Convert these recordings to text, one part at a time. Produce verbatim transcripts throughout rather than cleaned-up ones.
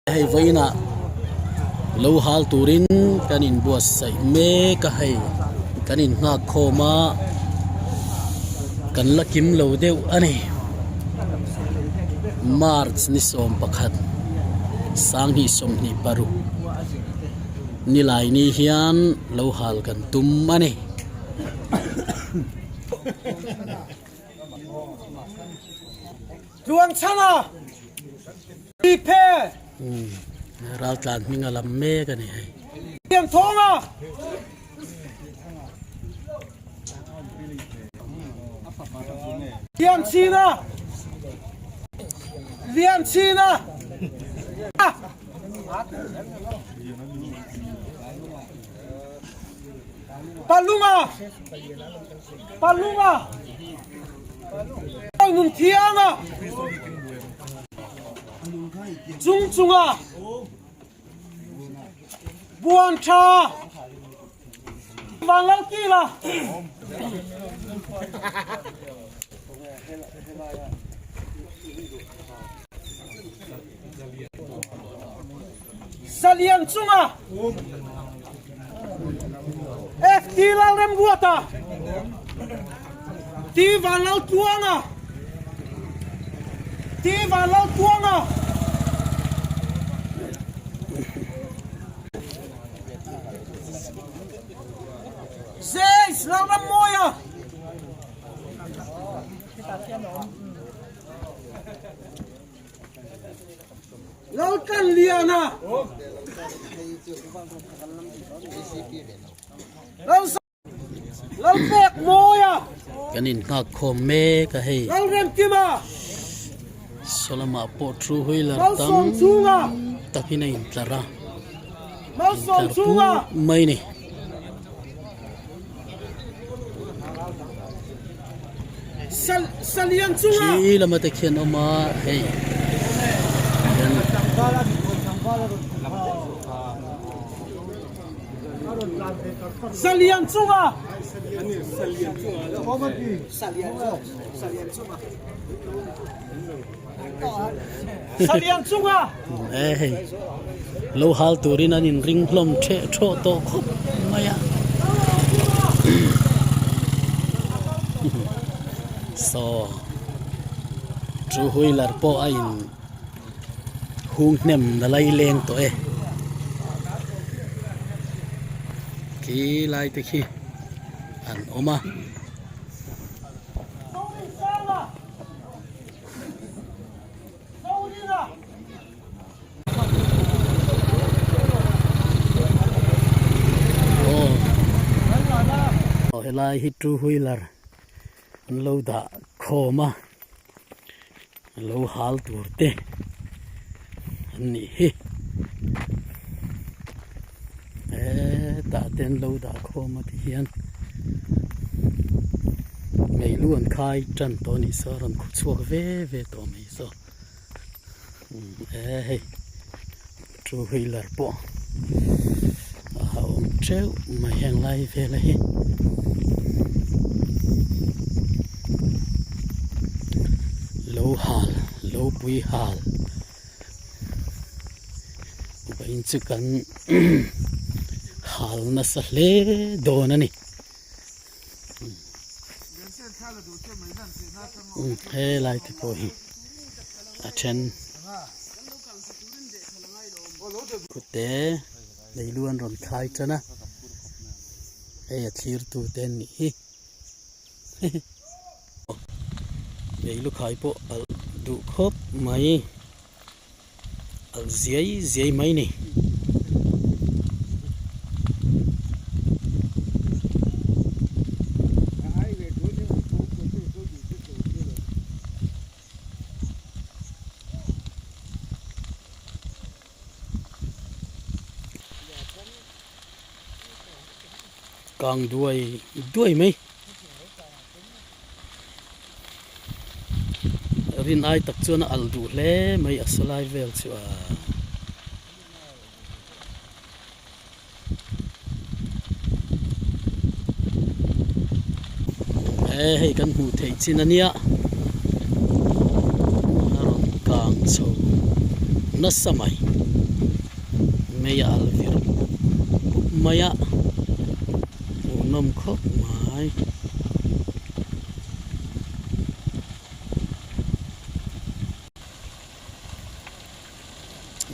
Hei vawiina lo hal turin kan inbuatsaih mek a hei, kan innghak khawm a, kan la kim lo deu a nih. March ni sawm pakhat, sang hni sawmhni paruk, Nilaini hian lo hal kan tum a nih. Tluang chhanga. Pi phe. Hmm. Raltlan hming a lam mek a ni hei. Lian thonga. Lian china. Lian china. Ah. Palunga. Palunga. Nun thianga. Chung chunga. Buan tha. Vangal kila. Zalian chunga. F T Lalremruata. T Vanlaltluanga. T Vanlaltluanga. Zeis Lalremmawia. Lalkanliana. Lal Lalpekmawia. Kan innghak khawm mek a hei. Lalremtima. Saw lamah pawh two wheeler tam takin a intlar a. Intlar pu mai ni. Sal, Salian chunga. Khi lama te khian awm a hei. Salian chunga. Salian chunga. Salian chunga. Eh, hei. Lo hal turin an inring hlawm ṭheh ṭhawh tawh khawp mai a. Saw. Two wheeler pawh a inhung hnem nalai leng tawh e. Khi lai te khi an awm a. Aw. Aw, helai hi two wheeler an lo dah khawm a, lo hal tur te an nih hi. E, tah te an lo dah khawm a ti hian, meilu an khai ṭan tawh a nih saw, rawn khu chhuak ve ve tawh mai saw. E hei, two wheeler pawh a awm ṭeuh mai heng lai vel a hi. Lo hal, lo pui hal. Vawiin chu kan hal nasa hle dawn a ni. He lai te pawh hi a ṭhen. Khutte, meilu an rawn khai ṭan a. Hei a thlirtu te an nih hi. Meilu khai pawh alh duh khawp mai. Alh ziai ziai mai ni. Kang duai duai mai. Rin ai tak chuan a alh duh hle mai a saw lai vel chu a. He hei kan hmuh theih chin a nia. A rawn kang chho nasa mai. Mei a al vir pup mai a. Hmuhnawm khawp mai.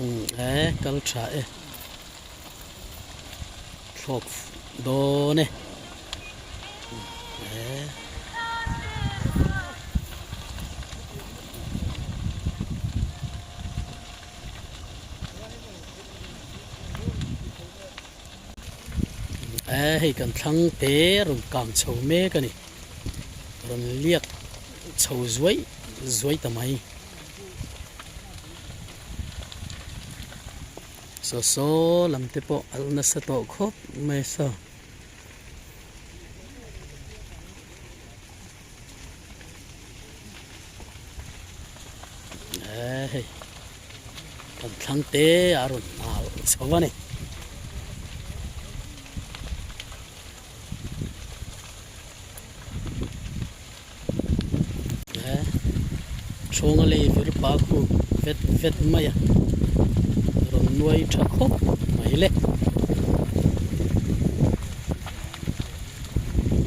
Mm, e, kal ṭha e. Thlawk dawn e. E. E, hei kan thlang te rawn kang chho mek a ni. Rawn liak chho zuai zuai ta mai. Saw saw lam te pawh al nasa tawh khawp mai saw. E, hei. Kan thlang te a rawn al chho a ni. E, chhunga lei vir pa khu vet vet mai a. Rawn nuai ṭha khawp mai le.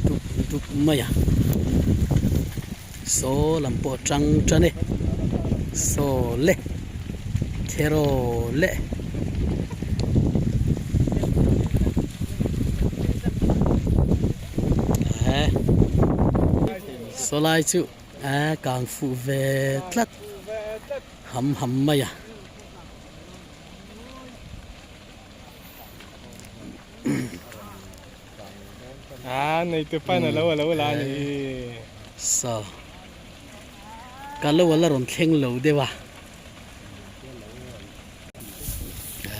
Duk duk mai a. Saw lam pawh ṭang ṭan e. Saw le. Khero le. E. Saw lai chu. A, kang fuh ve tlat. Ham ham mai a. A, nei te pan a lo, a lo la ni. Saw. Ka lo a la rawn thleng lo deuh a.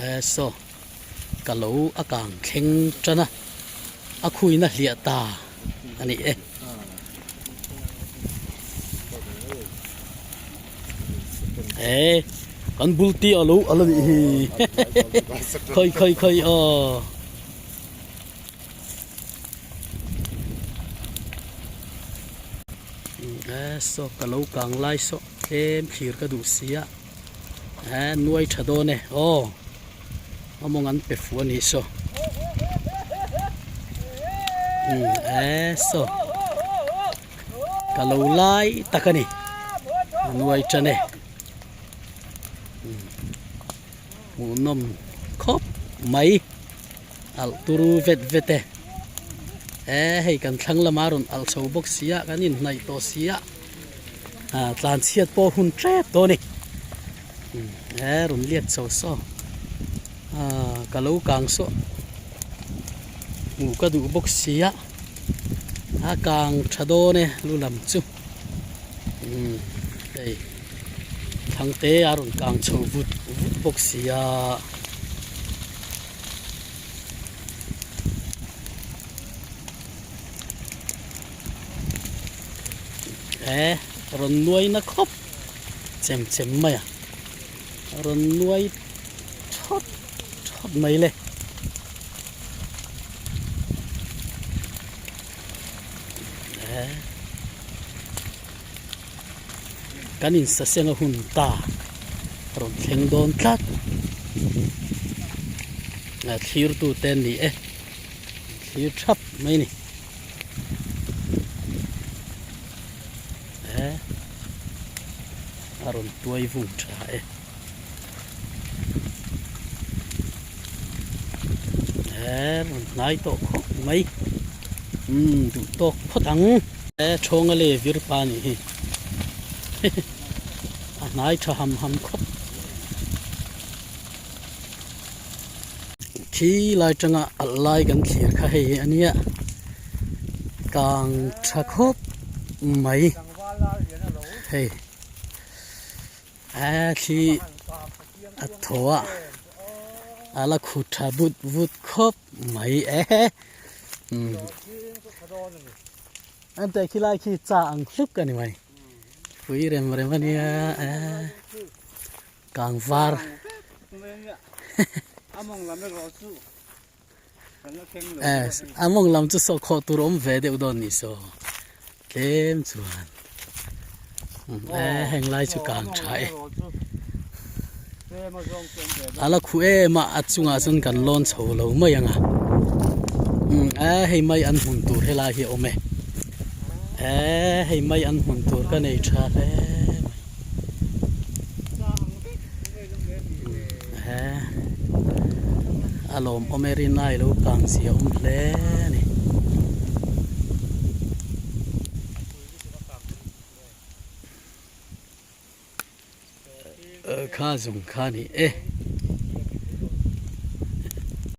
E, saw. Ka lo a kang thleng ṭan a. A khuina hliah ta a ni e. E, kan bul ti a lo, a lo ni hi. Khoi, khoi, khoi, aw. E, saw ka lo kang lai saw tlem thlir ka duh si a. E, nuai ṭha dawn e. Aw. A mawng an pe fu a ni saw. Mm, e, saw. Ka lo lai tak a ni. Nuai ṭan e. Mm. Hmuhnawm khawp mai. Alh turu vet vet e. E, hei kan thlang lama rawn alh chho bawk si a, kan inhnaih tawh si a. A, tlan chhiat pawh hun ṭep tawh ni. Hmm, e, rawn liak chho saw. A, ka lo kang saw. Hmu ka duh bawk si a. A kang ṭha dawn e, lu lam chu. Hmm, hei. Thlang te a rawn kang chho vut vut bawk si a. E, rawn nuaina khawp chem chem mai a. Rawn nuai thawt thawt mai le. E. Kan insa seng a hun ta. Rawn thleng dawn tlat. A, thlirtu te an ni e. Thlir thap mai ni. E, a rawn tuai vung ṭha e. E, rawn hnai tawh khawp mai. Hmm, duh tawk phawt ang. E, chhunga lei vir pa ni hi. A hnai ṭha ham ham khawp. Khi lai changa alh lai kan thlir kha hei a nia. Kang ṭha khawp mai. Hei. A thli a thaw a. A la khu ṭha vut vut khawp mai e. Hmm. An te khi lai khi cha ang hluk a ni mai. Pui rem rem a nia, e. Kang var. A mawng lam le ro chu. Kan la thleng lo. E, a mawng lam chu saw khawh tur awm ve deuh dawn ni saw. Tlem chuan. Hmm, e, heng lai chu kang ṭha e. A la khu em a, a chunga chun kan lawn chho lo mai ang a. Hmm, a hei mai an hmun tur he lai hi a awm e. A hei mai an hmun tur ka nei ṭha hle mai. Hmm, a lawmawm e, rin ai lo kang si a um hle ni. Eh, kha zung kha ni e.